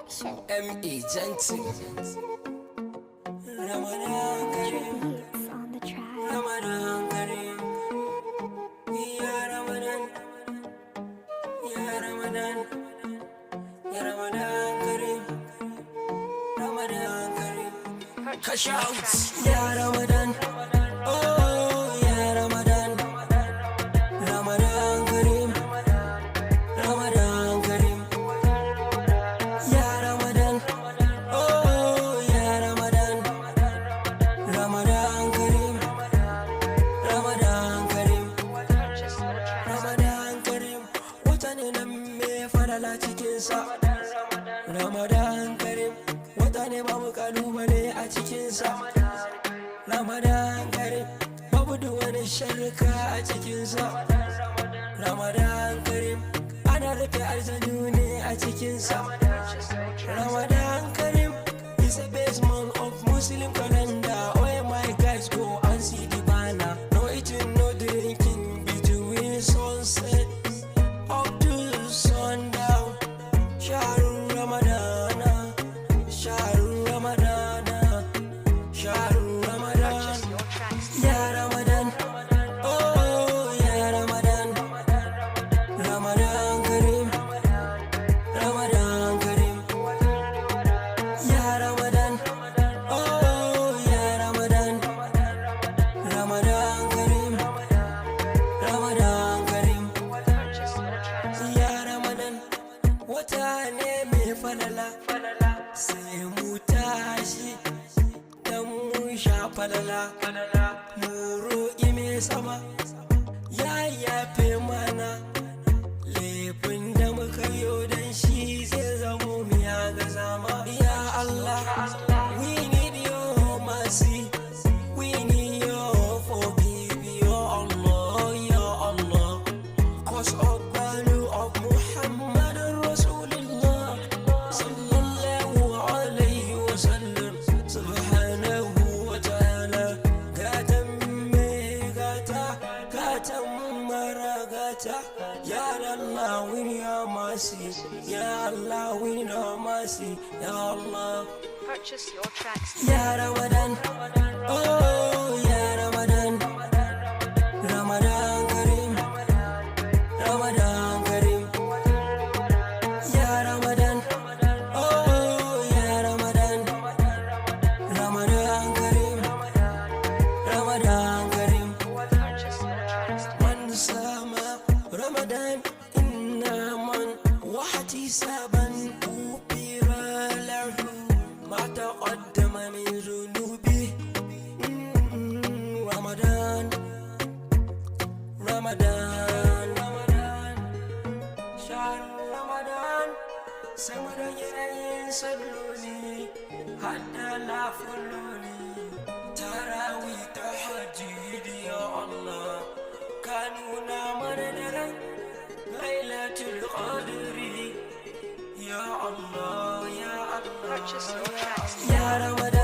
Production. M.A. Gentle. Ramadan Kareem, Beats on the track. Ramadan Kareem. Ya Ramadan, Ya Ramadan, Ya Ramadan Kareem, Ramadan Kareem. Cash out, Ya Ramadan, oh Ya Ramadan, Ramadan Kareem, Ramadan Kareem. Ya Ramadan, oh Ya Ramadan, Ramadan Kareem, Ramadan Kareem, Ramadan Kareem, wata ne nan mai falala cikinsa. Ramadan Kareem, wata ne babu kalubale a cikinsa. Ramadan Kareem, babu duk wani sharka a cikinsa. Ramadan Kareem, ana rufe aljanu ne a cikinsa. Ramadan Kareem is the best month of Muslim calendar. Oh my guys, go and see the banner. No eating, no drinking between sunset up to sundown. Shahru Ramadana, Shahru Ramadana, Shahru Ramadan. Ya Ramadan, oh Ya Ramadan, Ramadan Kareem, Ramadan Kareem. Ya Ramadan, oh Ya Ramadan, Ramadan Kareem, Ramadan Kareem. Ya Ramadan, wata ne mai falala, sai mu tashi dan mu sha falala, mu roƙi mai sama, ya yafe mana laifin da muka yi dan shi zai zamo miya ga zama. Ya Allah, we need your mercy, we need your forgive, ya Allah, ya Allah. 'Cause of value of Muhammad Rasulullah sallallahu alaihi wasallam subhanahu wa ta'ala, gatan mai gata, gatan mara gata. Ya Allah, we need your mercy. Ya Allah, we need your mercy. Ya Allah. Purchase your tracks. Ya Ramadan, oh Ya Ramadan, Ramadan Kareem, Ramadan Kareem. Ya Ramadan, oh Ya Ramadan, Ramadan Kareem, Ramadan Kareem. Purchase your tracks. من صام رمضان إيمانا واحتسابا غفر له ما تقدم من ذنوبه. رمضان، رمضان، رمضان، شهر رمضان. Sai mu rage yin salloli hadda nafiloli, tarawih, tahajjudi. Ya Allah, ka nuna mana daren Lailatul Qadri. Ya Allah, ya Allah. Purchase your tracks. Ya Ramadan.